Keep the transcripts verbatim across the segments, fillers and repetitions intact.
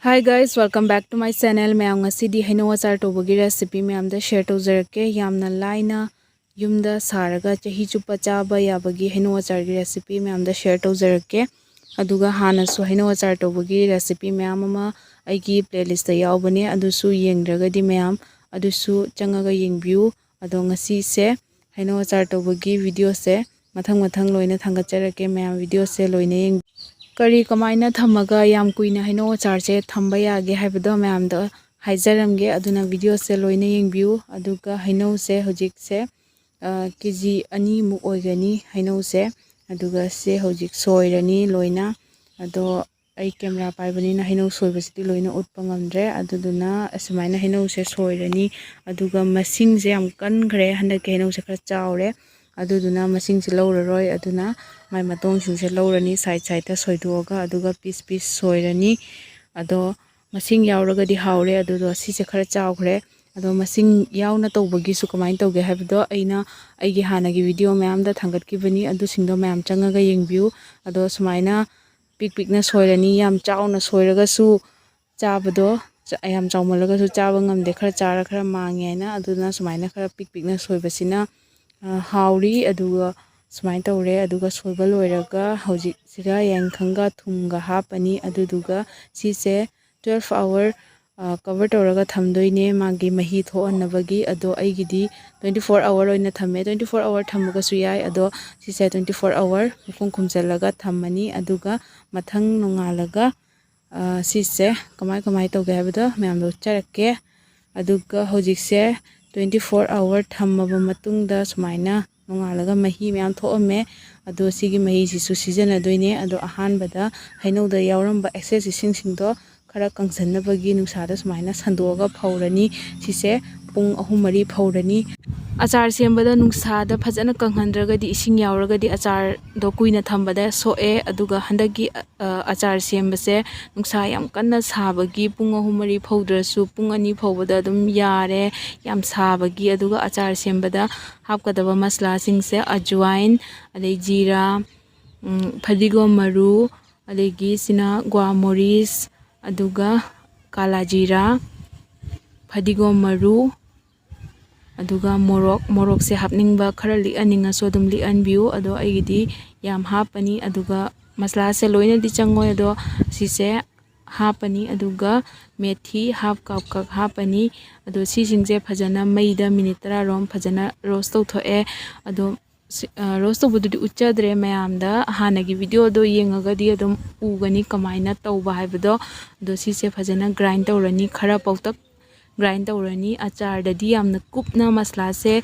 Hi guys, welcome back to my channel. ꯃꯌꯥꯝ, ꯉꯁꯤꯗꯤ ꯍꯩꯅꯧ ꯑꯆꯥꯔ ꯇꯧꯕꯒꯤ recipe ꯃꯌꯥꯝꯗ share ꯇꯧꯖꯔꯛꯀꯦ꯫ ꯌꯥꯝꯅ ꯂꯥꯏꯅ ꯌꯨꯝꯗ ꯁꯥꯔꯒ ꯆꯍꯤ ꯆꯨꯞꯄ ꯆꯥꯕ ꯌꯥꯕꯒꯤ ꯍꯩꯅꯧ ꯑꯆꯥꯔꯒꯤ recipe ꯃꯌꯥꯝꯗ share ꯇꯧꯖꯔꯛꯀꯦ꯫ ꯑꯗꯨꯒ ꯍꯥꯟꯅꯁꯨ ꯍꯩꯅꯧ ꯑꯆꯥꯔ ꯇꯧꯕꯒꯤ recipe ꯃꯌꯥꯝ ꯑꯃ ꯑꯩꯒꯤ playlistꯇ ꯌꯥꯎꯕꯅꯦ, ꯑꯗꯨꯁꯨ ꯌꯦꯡꯗ꯭ꯔꯒꯗꯤ ꯃꯌꯥꯝ ꯑꯗꯨꯁꯨ ꯆꯪꯉꯒ ꯌꯦꯡꯕꯤꯌꯨ꯫ ꯑꯗꯣ ꯉꯁꯤꯁꯦ ꯍꯩꯅꯧ ꯑꯆꯥꯔ ꯇꯧꯕꯒꯤ videoꯁꯦ ꯃꯊꯪ ꯃꯊꯪ ꯂꯣꯏꯅ ꯊꯥꯡꯒꯠꯆꯔꯛꯀꯦ꯫ ꯃꯌꯥꯝ videoꯁꯦ ꯂꯣꯏꯅ ꯌꯦꯡ-, ꯀꯔꯤ ꯀꯃꯥꯏꯅ ꯊꯝꯃꯒ ꯌꯥꯝ ꯀꯨꯏꯅ ꯍꯩꯅꯧ ꯑꯆꯥꯔꯁꯦ ꯊꯝꯕ ꯌꯥꯒꯦ ꯍꯥꯏꯕꯗꯣ ꯃꯌꯥꯝꯗ ꯍꯥꯏꯖꯔꯝꯒꯦ꯫ ꯑꯗꯨꯅ videoꯁꯦ ꯂꯣꯏꯅ ꯌꯦꯡꯕꯤꯌꯨ꯫ ꯑꯗꯨꯒ ꯍꯩꯅꯧꯁꯦ ꯍꯧꯖꯤꯛꯁꯦ, ꯑ, KG ꯑꯅꯤꯃꯨꯛ ꯑꯣꯏꯒꯅꯤ ꯍꯩꯅꯧꯁꯦ꯫ ꯑꯗꯨꯒ ꯁꯦ ꯍꯧꯖꯤꯛ ꯁꯣꯏꯔꯅꯤ ꯂꯣꯏꯅ꯫ ꯑꯗꯣ ꯑꯩ camera ꯄꯥꯏꯕꯅꯤꯅ ꯍꯩꯅꯧ ꯁꯣꯏꯕꯁꯤꯗꯤ ꯂꯣꯏꯅ ꯎꯠꯄ ꯉꯝꯗ꯭ꯔꯦ꯫ ꯑꯗꯨꯗꯨꯅ ꯑꯁꯨꯃꯥꯏꯅ ꯍꯩꯅꯧꯁꯦ ꯁꯣꯏꯔꯅꯤ꯫ ꯑꯗꯨꯒ ꯃꯁꯤꯡꯁꯦ ꯌꯥꯝ ꯀꯟꯈ꯭ꯔꯦ, ꯍꯟꯗꯛꯀꯤ ꯍꯩꯅꯧꯁꯦ ꯈꯔ ꯆꯥꯎꯔꯦ꯫ ꯑꯗꯨꯗꯨꯅ ꯃꯁꯤꯡꯁꯦ ꯂꯧꯔꯔꯣꯏ꯫ ꯑꯗꯨꯅ ꯃꯥꯏ ꯃꯇꯣꯡꯁꯤꯡꯁꯦ ꯂꯧꯔꯅꯤ, side sideꯇ ꯁꯣꯏꯗꯣꯛꯑꯒ, ꯑꯗꯨꯒ piece piece ꯁꯣꯏꯔꯅꯤ꯫ ꯑꯗꯣ ꯃꯁꯤꯡ ꯌꯥꯎꯔꯒꯗꯤ ꯍꯥꯎꯔꯦ꯫ ꯑꯗꯨꯗꯣ ꯁꯤꯁꯦ ꯈꯔ ꯆꯥꯎꯈ꯭ꯔꯦ꯫ ꯑꯗꯣ ꯃꯁꯤꯡ ꯌꯥꯎꯅ ꯇꯧꯕꯒꯤꯁꯨ ꯀꯃꯥꯏꯅ ꯇꯧꯒꯦ ꯍꯥꯏꯕꯗꯣ ꯑꯩꯅ ꯑꯩꯒꯤ ꯍꯥꯟꯅꯒꯤ video ꯃꯌꯥꯝꯗ ꯊꯥꯡꯒꯠꯈꯤꯕꯅꯤ, ꯑꯗꯨꯁꯤꯡꯗꯣ ꯃꯌꯥꯝ ꯆꯪꯉꯒ ꯌꯦꯡꯕꯤꯌꯨ꯫ ꯑꯗꯣ ꯁꯨꯃꯥꯏꯅ ꯄꯤꯛ ꯄꯤꯛꯅ ꯁꯣꯏꯔꯅꯤ꯫ ꯌꯥꯝ ꯆꯥꯎꯅ ꯁꯣꯏꯔꯒꯁꯨ ꯆꯥꯕꯗꯣ ꯆ-, ꯌꯥꯝ ꯆꯥꯎꯃꯜꯂꯒꯁꯨ ꯆꯥꯕ ꯉꯝꯗꯦ, ꯈꯔ ꯆꯥꯔ ꯈꯔ ꯃꯥꯡꯉꯦ ꯍꯥꯏꯅ꯫ ꯑꯗꯨꯅ ꯁꯨꯃꯥꯏꯅ ꯈꯔ ꯄꯤꯛ ꯄꯤꯛꯅ ꯁꯣꯏꯕꯁꯤꯅ, ꯑ, ꯍꯥꯎꯔꯤ꯫ ꯑꯗꯨꯒ ꯁꯨꯃꯥꯏꯅ ꯇꯧꯔꯦ꯫ ꯑꯗꯨꯒ ꯁꯣꯏꯕ ꯂꯣꯏꯔꯒ ꯍꯧꯖꯤꯛ ꯁꯤꯗ ꯌꯥꯏꯉꯪꯒ ꯊꯨꯝꯒ ꯍꯥꯞꯄꯅꯤ꯫ ꯑꯗꯨꯗꯨꯒ ꯁꯤꯁꯦ twelve hour, ꯑ, cover ꯇꯧꯔꯒ ꯊꯝꯗꯣꯏꯅꯦ, ꯃꯥꯒꯤ ꯃꯍꯤ ꯊꯣꯛꯍꯟꯅꯕꯒꯤ꯫ ꯑꯗꯣ ꯑꯩꯒꯤꯗꯤ twenty four hour ꯑꯣꯏꯅ ꯊꯝꯃꯦ꯫ Twenty four hour ꯊꯝꯃꯒꯁꯨ ꯌꯥꯏ, ꯑꯗꯣ ꯁꯤꯁꯦ twenty four hour ꯃꯈꯨꯝ ꯈꯨꯝꯖꯤꯜꯂꯒ ꯊꯝꯃꯅꯤ꯫ ꯑꯗꯨꯒ ꯃꯊꯪ ꯅꯣꯡꯉꯥꯜꯂꯒ, ꯑ, ꯁꯤꯁꯦ ꯀꯃꯥꯏ ꯀꯃꯥꯏ ꯇꯧꯒꯦ ꯍꯥꯏꯕꯗꯣ ꯃꯌꯥꯝꯗ ꯎꯠꯆꯔꯛꯀꯦ꯫ ꯑꯗꯨꯒ ꯍꯧꯖꯤꯛꯁꯦ twenty four hour ꯊꯝꯃꯕ ꯃꯇꯨꯡꯗ ꯁꯨꯃꯥꯏꯅ ꯅꯣꯡꯉꯥꯜꯂꯒ ꯃꯍꯤ ꯃꯌꯥꯝ ꯊꯣꯛꯑꯝꯃꯦ꯫ ꯑꯗꯣ ꯁꯤꯒꯤ ꯃꯍꯤꯁꯤꯁꯨ ꯁꯤꯖꯤꯟꯅꯗꯣꯏꯅꯦ꯫ ꯑꯗꯣ ꯑꯍꯥꯟꯕꯗ ꯍꯩꯅꯧꯗ ꯌꯥꯎꯔꯝꯕ excess ꯏꯁꯤꯡꯁꯤꯡꯗꯣ ꯈꯔ ꯀꯪꯁꯟꯅꯕꯒꯤ ꯅꯨꯡꯁꯥꯗ ꯁꯨꯃꯥꯏꯅ ꯁꯟꯗꯣꯛꯑꯒ ꯐꯧꯔꯅꯤ꯫ ꯁꯤꯁꯦ ꯄꯨꯡ ꯑꯍꯨꯝ ꯃꯔꯤ ꯐꯧꯔꯅꯤ꯫ ꯑꯆꯥꯔ ꯁꯦꯝꯕꯗ ꯅꯨꯡꯁꯥꯗ ꯐꯖꯅ ꯀꯪꯍꯟꯗ꯭ꯔꯒꯗꯤ, ꯏꯁꯤꯡ ꯌꯥꯎꯔꯒꯗꯤ ꯑꯆꯥꯔꯗꯣ ꯀꯨꯏꯅ ꯊꯝꯕꯗ ꯁꯣꯛꯑꯦ꯫ ꯑꯗꯨꯒ ꯍꯟꯗꯛꯀꯤ, ꯑ, ꯑꯆꯥꯔ ꯁꯦꯝꯕꯁꯦ ꯅꯨꯡꯁꯥ ꯌꯥꯝ ꯀꯟꯅ ꯁꯥꯕꯒꯤ ꯄꯨꯡ ꯑꯍꯨꯝ ꯃꯔꯤ ꯐꯧꯗ꯭ꯔꯁꯨ ꯄꯨꯡ ꯑꯅꯤ ꯐꯧꯕꯗ ꯑꯗꯨꯝ ꯌꯥꯔꯦ, ꯌꯥꯝ ꯁꯥꯕꯒꯤ꯫ ꯑꯗꯨꯒ ꯑꯆꯥꯔ ꯁꯦꯝꯕꯗ ꯍꯥꯞꯀꯗꯕ ꯃꯁꯂꯥꯁꯤꯡꯁꯦ ꯑꯖꯋꯥꯏꯟ, ꯑꯗꯩ ꯖꯤꯔꯥ, ꯎꯝ, ꯐꯗꯤꯒꯣꯝ ꯃꯔꯨ, ꯑꯗꯒꯤ ꯁꯤꯅ ꯒ꯭ꯋꯥ ꯃꯣꯔꯤꯁ, ꯑꯗꯨꯒ ꯀꯥꯂꯥ ꯖꯤꯔꯥ, ꯐꯗꯤꯒꯣꯝ ꯃꯔꯨ, ꯑꯗꯨꯒ ꯃꯣꯔꯣꯛ, ꯃꯣꯔꯣꯛꯁꯦ ꯍꯥꯞꯅꯤꯡꯕ ꯈꯔ ꯂꯤꯛꯍꯟꯅꯤꯡꯉꯁꯨ ꯑꯗꯨꯝ ꯂꯤꯛꯍꯟꯕꯤꯌꯨ꯫ ꯑꯗꯣ ꯑꯩꯒꯤꯗꯤ ꯌꯥꯝ ꯍꯥꯞꯄꯅꯤ꯫ ꯑꯗꯨꯒ ꯃꯁꯂꯥꯁꯦ ꯂꯣꯏꯅꯗꯤ ꯆꯪꯉꯣꯏ, ꯑꯗꯣ ꯁꯤꯁꯦ ꯍꯥꯞꯄꯅꯤ꯫ ꯑꯗꯨꯒ ꯃꯦꯊꯤ half cup ꯈꯛ ꯍꯥꯞꯄꯅꯤ꯫ ꯑꯗꯣ ꯁꯤꯁꯤꯡꯁꯦ ꯐꯖꯅ ꯃꯩꯗ ꯃꯤꯅꯤꯠ ꯇꯔꯥꯔꯣꯝ ꯐꯖꯅ ꯔꯣꯁ ꯇꯧꯊꯣꯛꯑꯦ꯫ ꯑꯗꯣ ꯁꯤ-, ꯑ, ꯔꯣꯁ ꯇꯧꯕꯗꯨꯗꯤ ꯎꯠꯆꯗ꯭ꯔꯦ꯫ ꯃꯌꯥꯝꯗ ꯍꯥꯟꯅꯒꯤ ꯚꯤꯗꯤꯑꯣꯗꯣ ꯌꯦꯡꯉꯒꯗꯤ ꯑꯗꯨꯝ ꯎꯒꯅꯤ ꯀꯃꯥꯏꯅ ꯇꯧꯕ ꯍꯥꯏꯕꯗꯣ꯫ ꯑꯗꯣ ꯁꯤꯁꯦ ꯐꯖꯅ ꯒ꯭ꯔꯥꯏꯟ ꯇꯧꯔꯅꯤ, ꯈꯔ ꯄꯧꯇꯛ ꯒ꯭ꯔꯥꯏꯟ ꯇꯧꯔꯅꯤ꯫ ꯑꯆꯥꯔꯗꯗꯤ ꯌꯥꯝꯅ ꯀꯨꯞꯅ ꯃꯁꯂꯥꯁꯦ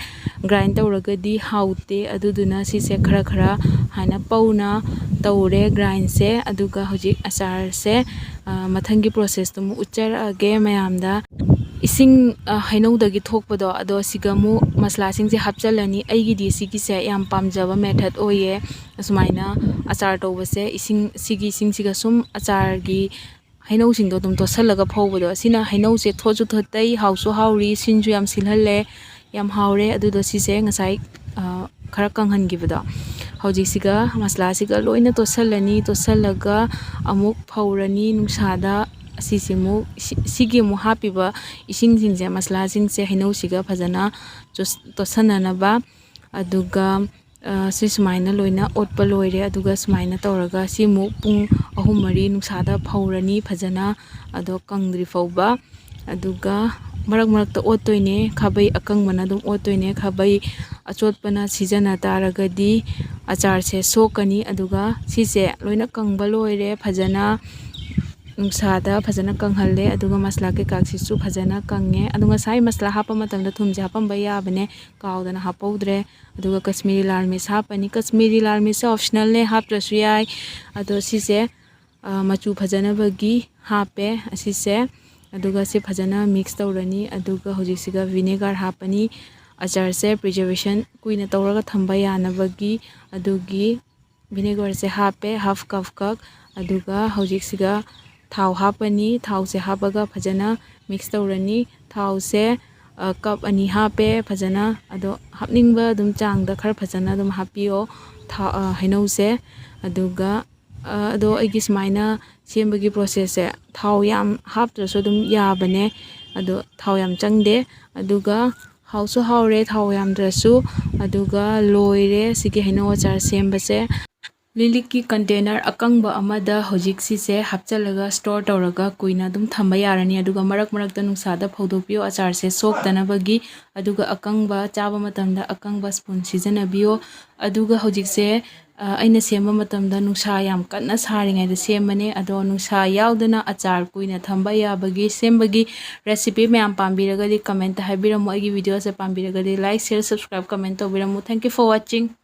ꯒ꯭ꯔꯥꯏꯟ ꯇꯧꯔꯒꯗꯤ ꯍꯥꯎꯇꯦ꯫ ꯑꯗꯨꯗꯨꯅ ꯁꯤꯁꯦ ꯈꯔ ꯈꯔ ꯍꯥꯏꯅ ꯄꯧꯅ ꯇꯧꯔꯦ ꯒ꯭ꯔꯥꯏꯟꯁꯦ꯫ ꯑꯗꯨꯒ ꯍꯧꯖꯤꯛ ꯑꯆꯥꯔꯁꯦ, ꯑ, ꯃꯊꯪꯒꯤ ꯄ꯭ꯔꯣꯁꯦꯁꯇꯨ ꯑꯃꯨꯛ ꯎꯠꯆꯔꯛꯑꯒꯦ ꯃꯌꯥꯝꯗ꯫ ꯏꯁꯤꯡ, ꯑ, ꯍꯩꯅꯧꯗꯒꯤ ꯊꯣꯛꯄꯗꯣ, ꯑꯗꯣ ꯁꯤꯒ ꯑꯃꯨꯛ ꯃꯁꯂꯥꯁꯤꯡꯁꯦ ꯍꯥꯞꯆꯤꯜꯂꯅꯤ꯫ ꯑꯩꯒꯤꯗꯤ ꯁꯤꯒꯤꯁꯦ ꯌꯥꯝ ꯄꯥꯝꯖꯕ ꯃꯦꯊꯠ ꯑꯣꯏꯌꯦ꯫ ꯑꯁꯨꯃꯥꯏꯅ ꯑꯆꯥꯔ ꯇꯧꯕꯁꯦ, ꯏꯁꯤꯡ, ꯁꯤꯒꯤ ꯏꯁꯤꯡꯁꯤꯒ ꯁꯨꯝ ꯑꯆꯥꯔꯒꯤ ꯍꯩꯅꯧꯁꯤꯡꯗꯣ ꯑꯗꯨꯝ ꯇꯣꯠꯁꯜꯂꯒ ꯐꯧꯕꯗꯣ, ꯑꯁꯤꯅ ꯍꯩꯅꯧꯁꯦ ꯊꯣꯠꯁꯨ ꯊꯣꯠꯇꯩ, ꯍꯥꯎꯁꯨ ꯍꯥꯎꯔꯤ, ꯁꯤꯟꯁꯨ ꯌꯥꯝ ꯁꯤꯜꯍꯜꯂꯦ꯫ ꯌꯥꯝ ꯍꯥꯎꯔꯦ꯫ ꯑꯗꯨꯗꯣ ꯁꯤꯁꯦ ꯉꯁꯥꯏ, ꯑ, ꯈꯔ ꯀꯪꯍꯟꯈꯤꯕꯗꯣ, ꯍꯧꯖꯤꯛꯁꯤꯒ ꯃꯁꯂꯥꯁꯤꯒ ꯂꯣꯏꯅ ꯇꯣꯠꯁꯜꯂꯅꯤ꯫ ꯇꯣꯠꯁꯜꯂꯒ ꯑꯃꯨꯛ ꯐꯧꯔꯅꯤ ꯅꯨꯡꯁꯥꯗ꯫ ꯑꯁꯤꯁꯤ ꯑꯃꯨꯛ, ꯁꯤ-, ꯁꯤꯒꯤ ꯑꯃꯨꯛ ꯍꯥꯞꯄꯤꯕ ꯏꯁꯤꯡꯁꯤꯡꯁꯦ, ꯃꯁꯂꯥꯁꯤꯡꯁꯦ ꯍꯩꯅꯧꯁꯤꯒ ꯐꯖꯅ ꯆꯣꯁ-, ꯇꯣꯠꯁꯟꯅꯅꯕ꯫ ꯑꯗꯨꯒ, ꯑ, ꯁꯤ ꯁꯨꯃꯥꯏꯅ ꯂꯣꯏꯅ ꯑꯣꯠꯄ ꯂꯣꯏꯔꯦ꯫ ꯑꯗꯨꯒ ꯁꯨꯃꯥꯏꯅ ꯇꯧꯔꯒ ꯁꯤꯃꯨꯛ ꯄꯨꯡ ꯑꯍꯨꯝ ꯃꯔꯤ ꯅꯨꯡꯁꯥꯗ ꯐꯧꯔꯅꯤ ꯐꯖꯅ, ꯑꯗꯣ ꯀꯪꯗ꯭ꯔꯤ ꯐꯥꯎꯕ꯫ ꯑꯗꯨꯒ ꯃꯔꯛ ꯃꯔꯛꯇ ꯑꯣꯠꯇꯣꯏꯅꯦ, ꯈꯥꯕꯩ ꯑꯀꯪꯕꯅ ꯑꯗꯨꯝ ꯑꯣꯠꯇꯣꯏꯅꯦ꯫ ꯈꯥꯕꯩ ꯑꯆꯣꯠꯄꯅ ꯁꯤꯖꯤꯟꯅ ꯇꯥꯔꯒꯗꯤ ꯑꯆꯥꯔꯁꯦ ꯁꯣꯛꯀꯅꯤ꯫ ꯑꯗꯨꯒ ꯁꯤꯁꯦ ꯂꯣꯏꯅ ꯀꯪꯕ ꯂꯣꯏꯔꯦ ꯐꯖꯅ꯫ ꯅꯨꯡꯁꯥꯗ ꯐꯖꯅ ꯀꯪꯍꯜꯂꯦ꯫ ꯑꯗꯨꯒ ꯃꯁꯂꯥ ꯀꯩꯀꯥꯁꯤꯁꯨ ꯐꯖꯅ ꯀꯪꯉꯦ꯫ ꯑꯗꯣ ꯉꯁꯥꯏ ꯃꯁꯂꯥ ꯍꯥꯞꯄ ꯃꯇꯝꯗ ꯊꯨꯝꯁꯦ ꯍꯥꯞꯄꯝꯕ ꯌꯥꯕꯅꯦ, ꯀꯥꯎꯗꯅ ꯍꯥꯞꯄꯧꯗ꯭ꯔꯦ꯫ ꯑꯗꯨꯒ ꯀꯁꯃꯤꯔꯤ ꯂꯥꯜ ꯃꯤꯔꯆ ꯍꯥꯞꯄꯅꯤ꯫ ꯀꯁꯃꯤꯔꯤ ꯂꯥꯜ ꯃꯤꯔꯆꯁꯦ ꯑꯣꯞꯁꯅꯦꯜꯅꯦ, ꯍꯥꯞꯇ꯭ꯔꯁꯨ ꯌꯥꯏ꯫ ꯑꯗꯣ ꯁꯤꯁꯦ, ꯑ, ꯃꯆꯨ ꯐꯖꯅꯕꯒꯤ ꯍꯥꯞꯄꯦ ꯑꯁꯤꯁꯦ꯫ ꯑꯗꯨꯒ ꯁꯤ ꯐꯖꯅ ꯃꯤꯛꯁ ꯇꯧꯔꯅꯤ꯫ ꯑꯗꯨꯒ ꯍꯧꯖꯤꯛꯁꯤꯒ ꯚꯤꯅꯦꯒꯔ ꯍꯥꯞꯄꯅꯤ꯫ ꯑꯆꯥꯔꯁꯦ ꯄ꯭ꯔꯤꯖꯔꯕꯦꯁꯟ ꯀꯨꯏꯅ ꯇꯧꯔꯒ ꯊꯝꯕ ꯌꯥꯅꯕꯒꯤ꯫ ꯑꯗꯨꯒꯤ ꯚꯤꯅꯦꯒꯔꯁꯦ ꯍꯥꯞꯄꯦ, half cup ꯈꯛ꯫ ꯑꯗꯨꯒ ꯍꯧꯖꯤꯛꯁꯤꯒ ꯊꯥꯎ ꯍꯥꯞꯄꯅꯤ꯫ ꯊꯥꯎꯁꯦ ꯍꯥꯞꯄꯒ ꯐꯖꯅ ꯃꯤꯛꯁ ꯇꯧꯔꯅꯤ꯫ ꯊꯥꯎꯁꯦ, ꯑ, ꯀꯞ ꯑꯅꯤ ꯍꯥꯞꯄꯦ ꯐꯖꯅ꯫ ꯑꯗꯣ ꯍꯥꯞꯅꯤꯡꯕ ꯑꯗꯨꯝ ꯆꯥꯡꯗ ꯈꯔ ꯐꯖꯅ ꯑꯗꯨꯝ ꯍꯥꯞꯄꯤꯌꯣ ꯊꯥ-, ꯑ, ꯍꯩꯅꯧꯁꯦ꯫ ꯑꯗꯨꯒ ꯑꯗꯣ ꯑꯩꯒꯤ ꯁꯨꯃꯥꯏꯅ ꯁꯦꯝꯕꯒꯤ ꯄ꯭ꯔꯣꯁꯦꯁꯁꯦ ꯊꯥꯎ ꯌꯥꯝ ꯍꯥꯞꯇ꯭ꯔꯁꯨ ꯑꯗꯨꯝ ꯌꯥꯕꯅꯦ꯫ ꯑꯗꯣ ꯊꯥꯎ ꯌꯥꯝ ꯆꯪꯗꯦ꯫ ꯑꯗꯨꯒ ꯍꯥꯎꯁꯨ ꯍꯥꯎꯔꯦ ꯊꯥꯎ ꯌꯥꯝꯗ꯭ꯔꯁꯨ꯫ ꯑꯗꯨꯒ ꯂꯣꯏꯔꯦ ꯁꯤꯒꯤ ꯍꯩꯅꯧ ꯑꯆꯥꯔ ꯁꯦꯝꯕꯁꯦ꯫ ꯂꯤꯛꯂꯤꯛꯀꯤ ꯀꯟꯇꯦꯅꯔ ꯑꯀꯪꯕ ꯑꯃꯗ ꯍꯧꯖꯤꯛ ꯁꯤꯁꯦ ꯍꯥꯞꯆꯤꯜꯂꯒ ꯁ꯭ꯇꯣꯔ ꯇꯧꯔꯒ ꯀꯨꯏꯅ ꯑꯗꯨꯝ ꯊꯝꯕ ꯌꯥꯔꯅꯤ꯫ ꯑꯗꯨꯒ ꯃꯔꯛ ꯃꯔꯛꯇ ꯅꯨꯡꯁꯥꯗ ꯐꯧꯗꯣꯛꯄꯤꯌꯣ ꯑꯆꯥꯔꯁꯦ ꯁꯣꯛꯇꯅꯕꯒꯤ꯫ ꯑꯗꯨꯒ ꯑꯀꯪꯕ ꯆꯥꯕ ꯃꯇꯝꯗ ꯑꯀꯪꯕ ꯁ꯭ꯄꯨꯟ ꯁꯤꯖꯤꯟꯅꯕꯤꯌꯣ꯫ ꯑꯗꯨꯒ ꯍꯧꯖꯤꯛꯁꯦ ꯑꯩꯅ ꯁꯦꯝꯕ ꯃꯇꯝꯗ ꯅꯨꯡꯁꯥ ꯌꯥꯝ ꯀꯟꯅ ꯁꯥꯔꯤꯉꯩꯗ ꯁꯦꯝꯕꯅꯦ꯫ ꯑꯗꯣ ꯅꯨꯡꯁꯥ ꯌꯥꯎꯗꯅ ꯑꯆꯥꯔ ꯀꯨꯏꯅ ꯊꯝꯕ ꯌꯥꯕꯒꯤ ꯁꯦꯝꯕꯒꯤ ꯔꯦꯁꯤꯄꯤ ꯃꯌꯥꯝ ꯄꯥꯝꯕꯤꯔꯒꯗꯤ ꯀꯃꯦꯟꯇ ꯍꯥꯏꯕꯤꯔꯝꯃꯣ꯫ ꯑꯩꯒꯤ ꯚꯤꯗꯤꯑꯣꯁꯦ ꯄꯥꯝꯕꯤꯔꯒꯗꯤ ꯂꯥꯏꯛ, ꯁꯤꯌꯔ, ꯁꯕꯁꯀ꯭ꯔꯥꯏꯕ, ꯀꯃꯦꯟ ꯇꯧꯕꯤꯔꯝꯃꯣ꯫ Thank you for watching.